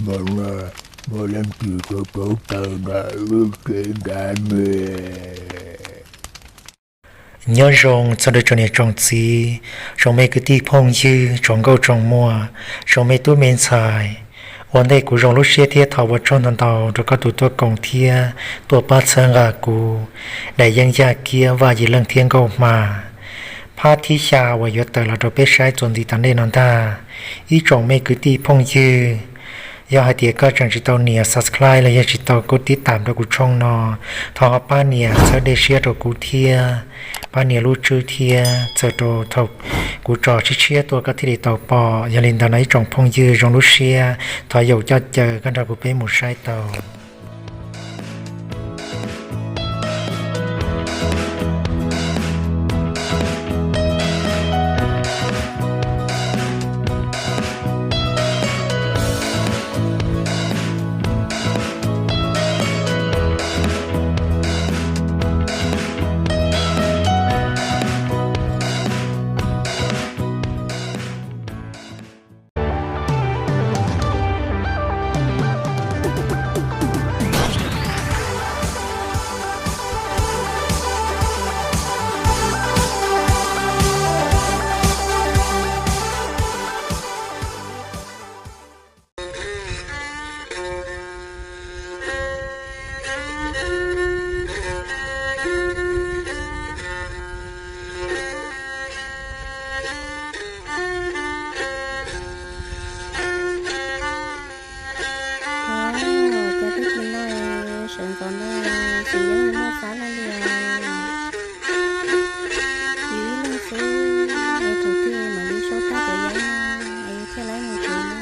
Muaj leej twg tuaj paub tawm nram lub tsev nrad me? Nyob zoo txog rau tsoom niam tsoom txiv, tsoom me kwv tij phooj ywg, tsoom nkauj tsoom muam, tsoom me tub me ntxhais. Ua ntej kuv zoo lub siab thiab thov ua tsaug ntau ntau rau koj tus tuaj koom thiab tuaj pab txhawb nqa kuv, daim yeeb yaj kiab Vaj Yim Leej thiab Nkauj Hma, phab thib xya uas yuav tawm los rau peb saib txuas ntxiv tom ntej no ntag. Ib tsoom me kwv tij phooj ywg, yog hais tias koj tseem tsis tau nias subscribe los yog tsis tau kub tib tam rau kuv tshooj no, thov ho pab nias txhawb dej siab rau kuv thiab, pab nias lub tswb thiab txawm rau thaum kuv tso tshiab tshiab tuaj koj thiaj li tau pom. Yog li ntawd no ib tsoom phooj ywg zoo lub siab, thov yaum coj caw koj nrog kuv peb mus saib tau. Cov tib si no sawv ntxov no, tsis yeej muaj xav laj li os. Yus ib leeg xwb, es thaum twg mam li sau tag cov yeeb no, es yus thiaj li mus tsev no.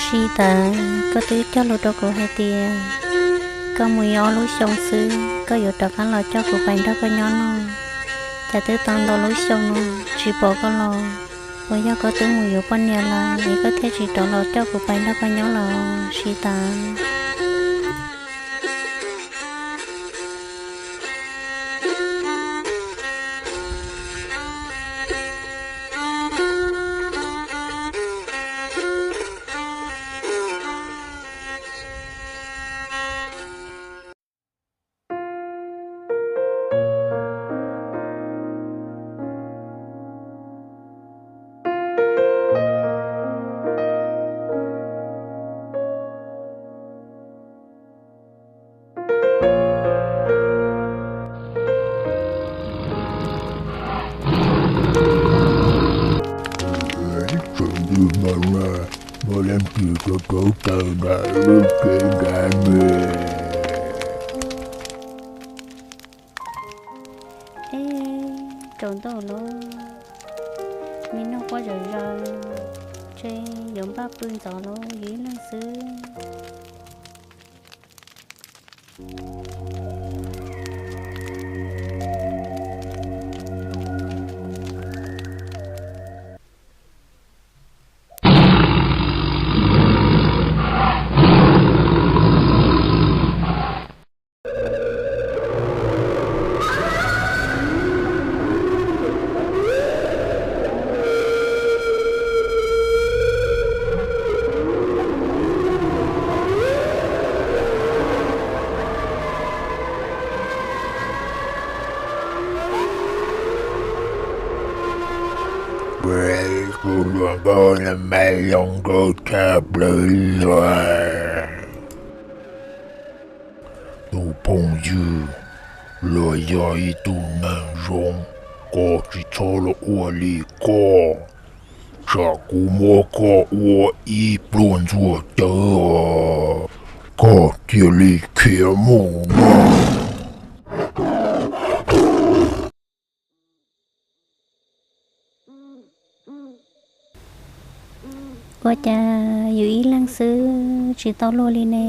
Sib Taw, koj twb cog lus rau kuv hais tias koj mus yuav ob lub xyoo xwb koj yuav rov qab los coj kuv pais nrog koj nyob no. Cas twb tau ntau lub xyoo no tsis pom koj los, puas yog koj twb mus yuav poj niam lawm es koj thiaj tsis rov los coj kuv pais nrog koj nyob los Sib Taw? Tseem ntws mas, muaj leej twg tuaj paub tawm nram lub tsev nrad me? Eb, tsaus ntuj lawm, me noog quaj zom zaws, ntshe yuav npaj pw ntxov lawm, yus ib leeg xwb. Tus hluas nkauj me zoo nkauj tshaj plaws li. Tus phooj ywg, luag yog ib tug neeg zoo, koj tsis txhob los ua li koj, tsam kuv muab koj ua ib pluag ntxuag cawv os, koj cia li khiav mus nawb. Ua cas yus ib leeg xwb tsis tau luag li ne?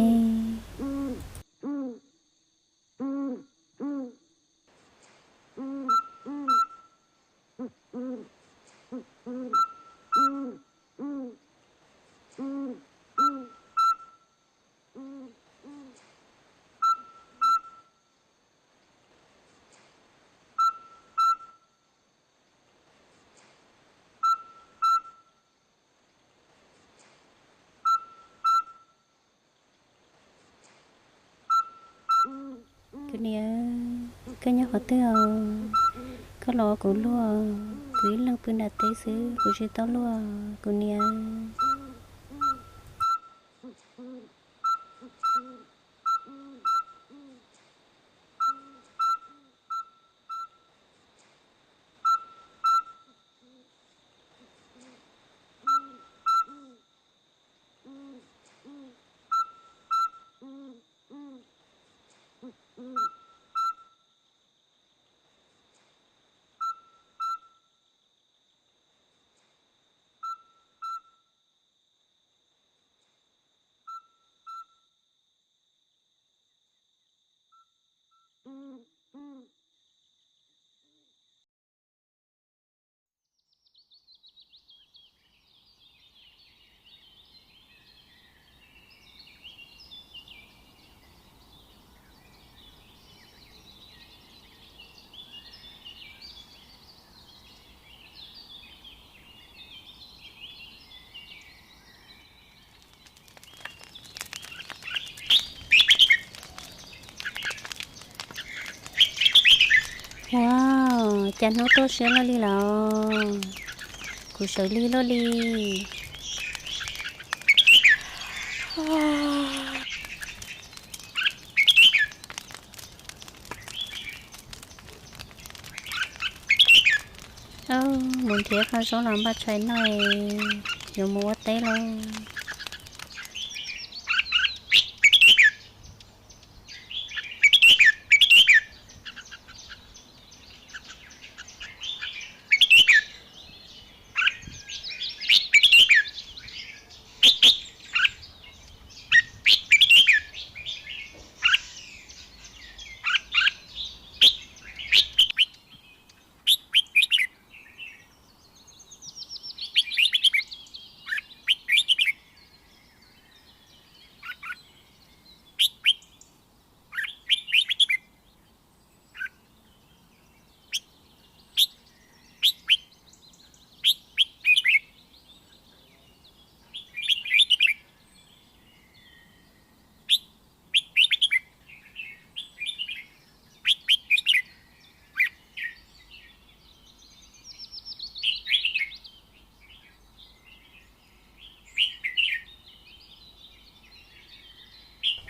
Kuv niam, koj nyob qhov twg os? Koj los ua kuv luag, kuv ib leeg pw nram teb xwb kuv tsis tau luag kuv niam. Wow, cas hnub tuaj siab luaj li lawm. Kuv sawv lig luaj li. Mus nrhiav qhov zaub los npaj tshais noj, yuav mus ua teb lauj.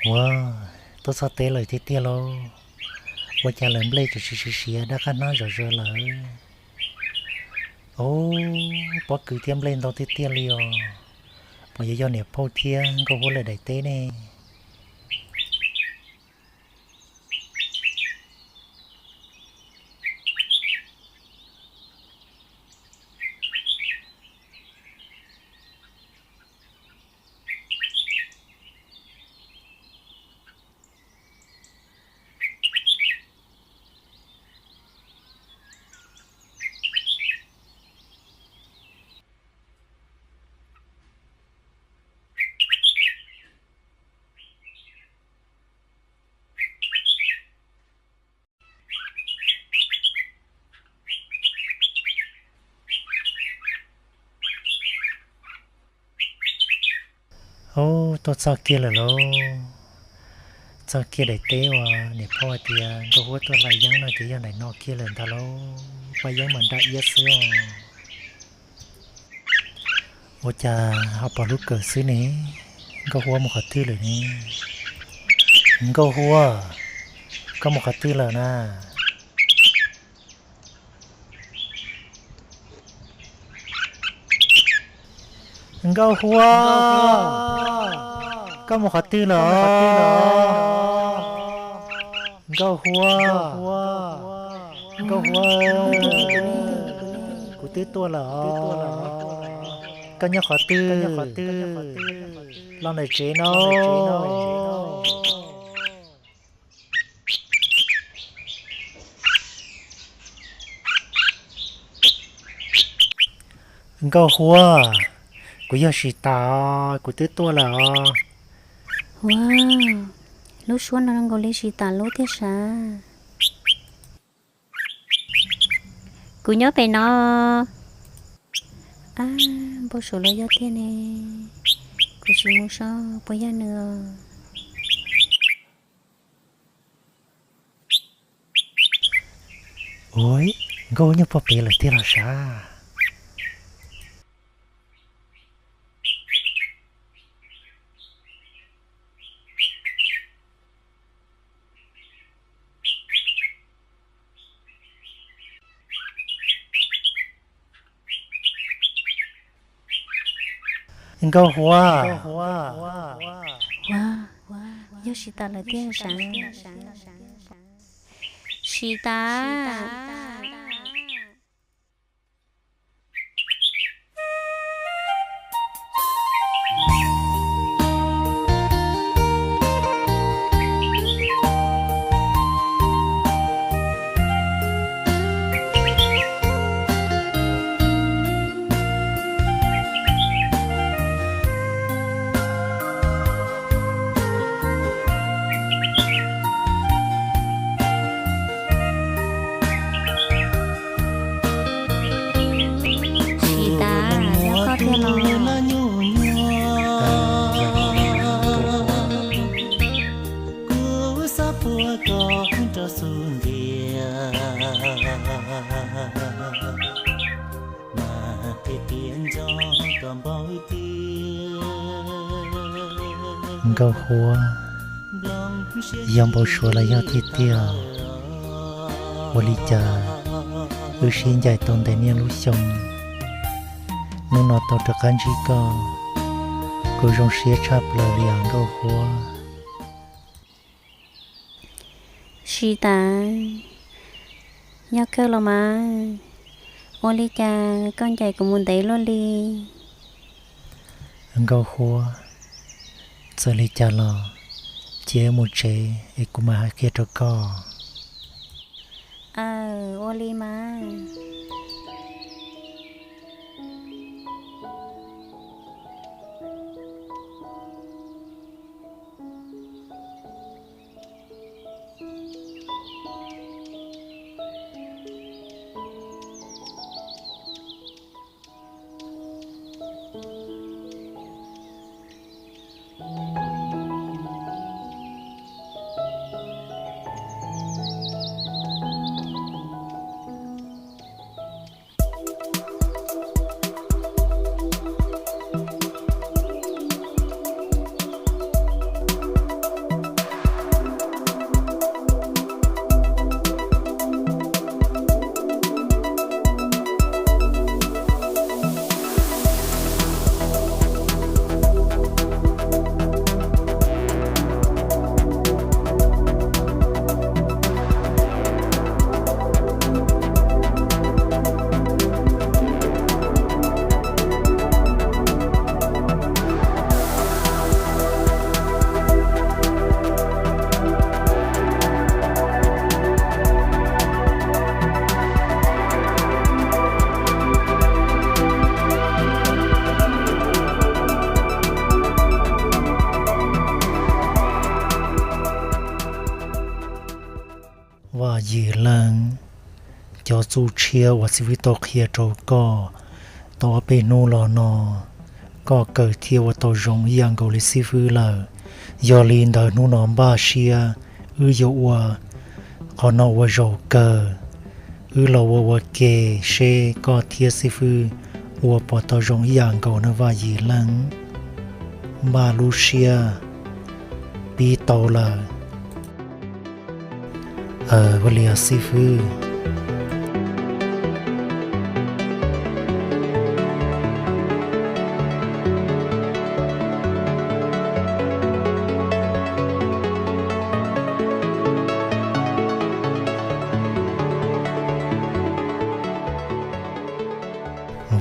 Ua, tuaj txog teb lawm tiag tiag lauj. Ua cas lawv nplej tseem siav siav siav dab qab hnab zom zaws lawm. Au, pob kws thiab nplej ntau tiag tiag li os. Puas yuav yog niam phauj thiab nkauj huab lawv daim teb ne? Au, tuaj txog kiag lawm lauj. Txog kiag daim teb uas niam phauj hais tias nkauj huab tuaj hlais yeeb no ces yog daim no kiag lawm ntag lauj. Paj yeeb mas nra iab xwb os. Ua cas ho pom lub kawm xwb ne? Nkauj Huab mus qhov twg lawm ne? Nkauj Huab, koj mus qhov twg lawm na? Nkauj Huab, koj mus qhov twg lawm? Nkauj Huab, Nkauj Huab, kuv twb tuaj lawm os. Koj nyob qhov twg? Los ntawm tsev no. Nkauj Huab, kuv yog Sis Tas os, kuv twb tuaj lawm os. Ua, lub suab no zoo nkaus li Sis Tas lub tiag sav. Kuv nyob pem no. Ab, npau suav los yog tiag ne. Kuv sim mus saib puas yog nws os. Ua, Nkauj Huab nyob puag pem lawm tiag los sav. Nkauj Huab, yog Sis Tas lawm tiag sav. Sis Tas. Sis Tas, yog koj tiag los? Nkauj Huab, yog npau suav los yog tiag tiag? Ua li cas wb sib ncaim tau ntev niaj lub xyoo, hnub no tau rov qab ntsib koj, kuv zoo siab tshaj plaws li os Nkauj Huab. Sis Tas, yog kawg los mas, ua li cas koj ncaim kuv mus ntev luaj li? Nkauj Huab, txawm li cas los cia wb mus tsev es kuv mam hais qhia rau koj. Aw, ua li mas. Vam Yim Leej, cov txuj tshiab uas xib fwb tau qhia rau koj tau ob peb hnub los no, koj kawm thiaj ua tau zoo ib yam nkaus li xib fwb lawm. Yog li ntawd hnub no npaj siab wb yuav ua qhov no ua zaum kawg, wb los ua ua ke seb koj thiab xib fwb Ua puas tau zoo ib yam nkaus no Vaj Yim Leej, npaj lub siab pib tau lawm. Ua li os xib fwb.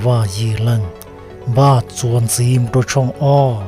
Vaj Yim Leej, npaj txuas ntxiv mus rau tshooj ob.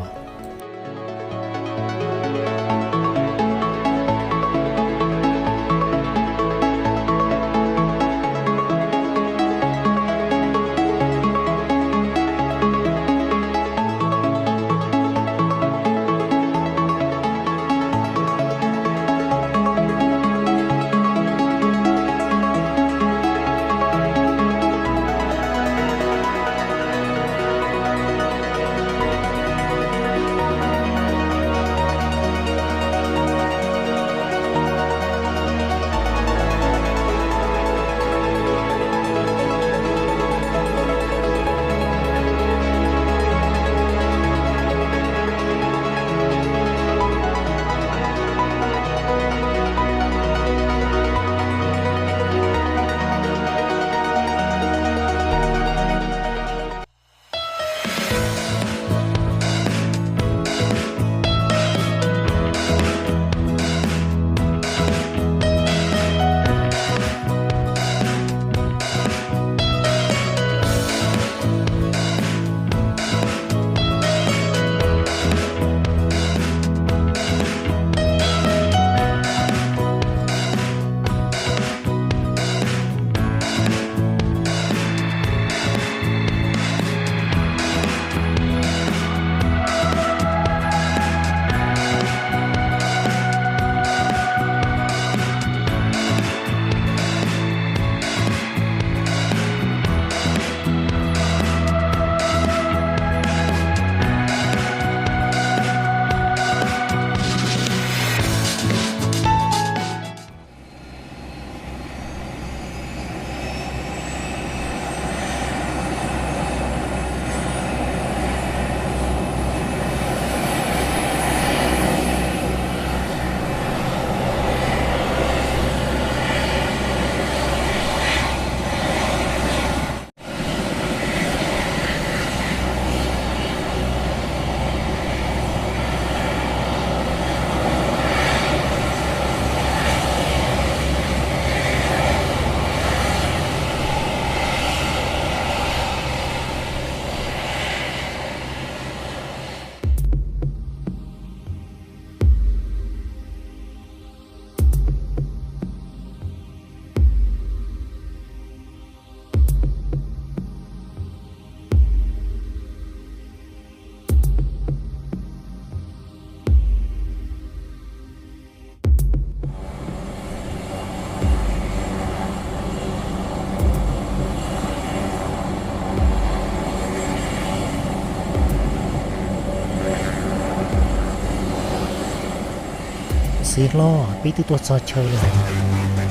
Txiv hlob, peb twb tuaj txog chaw lawm.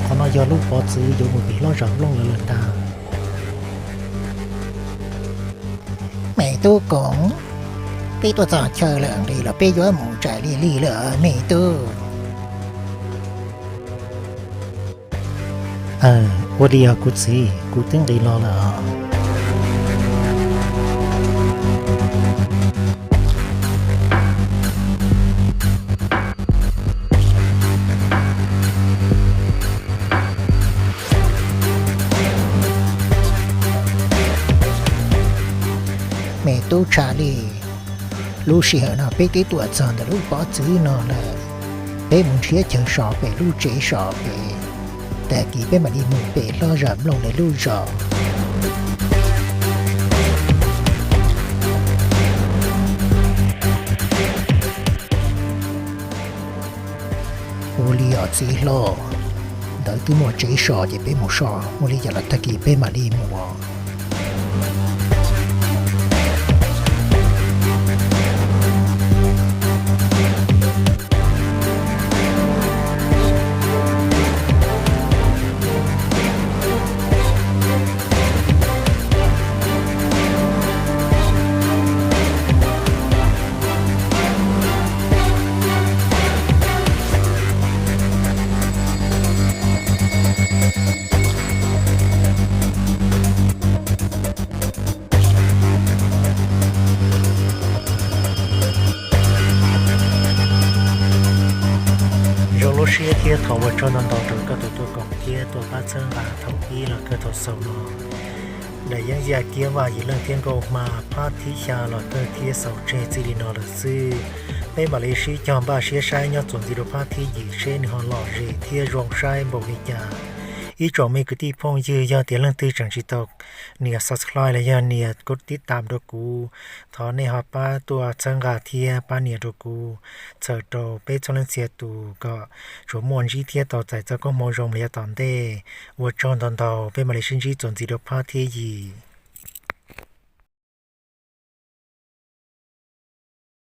Qhov no yog lub pov txwv yuav mus pem hlob Zam Nplooj lawv lawm ntag. Me tub Koom, peb tuaj txog chaw lawm, nqis los peb yuav mus tsaws li lig lawm me tub. Ua li os kuv txiv, kuv twb nqis los lawm os. Me tub Tshaj Lij, lub sij hawm no peb twb tuaj txog ntawm lub pov txwv no lawm. Peb mus nrhiav chaw so pem lub tsev so pem, tag kis peb mam li mus pem hlob Zam Nplooj lawv lub zos. Ua li os txiv hlob, ntawd twb muaj tsev so ces peb mus so, ua li cas los tag kis peb mam li mus. Thiab thov ua tsaug ntau ntau rau koj tus tuaj koom thiab tuaj pab txhawb nqa thaum pib los kawg thaum xaus no. Daim yeeb yaj kiab vaj yim leej thiab nkauj hma phab thib xya los kawg thiab xaus tseg txij li no lawm xwb. Peb mam li sib cog npaj siab saib nyob txuas ntxiv rau phab thib yim seb nws ho lom zem thiab zoo saib npaum li cas. Ib tsoom me kwv tij phooj ywg, yog tias leej twg tseem tsis tau nias subscribe los yog nias kub tib tam rau kuv, thov nej ho pab tuaj txhawb nqa thiab pab nias rau kuv, txhawm rau peb txhua leej txhia tus kom tsuas muaj ntsib thiab tau txais txoj koob hmoov zoo li yav tom ntej. Ua tsaug ntau ntau, peb mam li sib ntsib txuas ntxiv rau phab thib yim.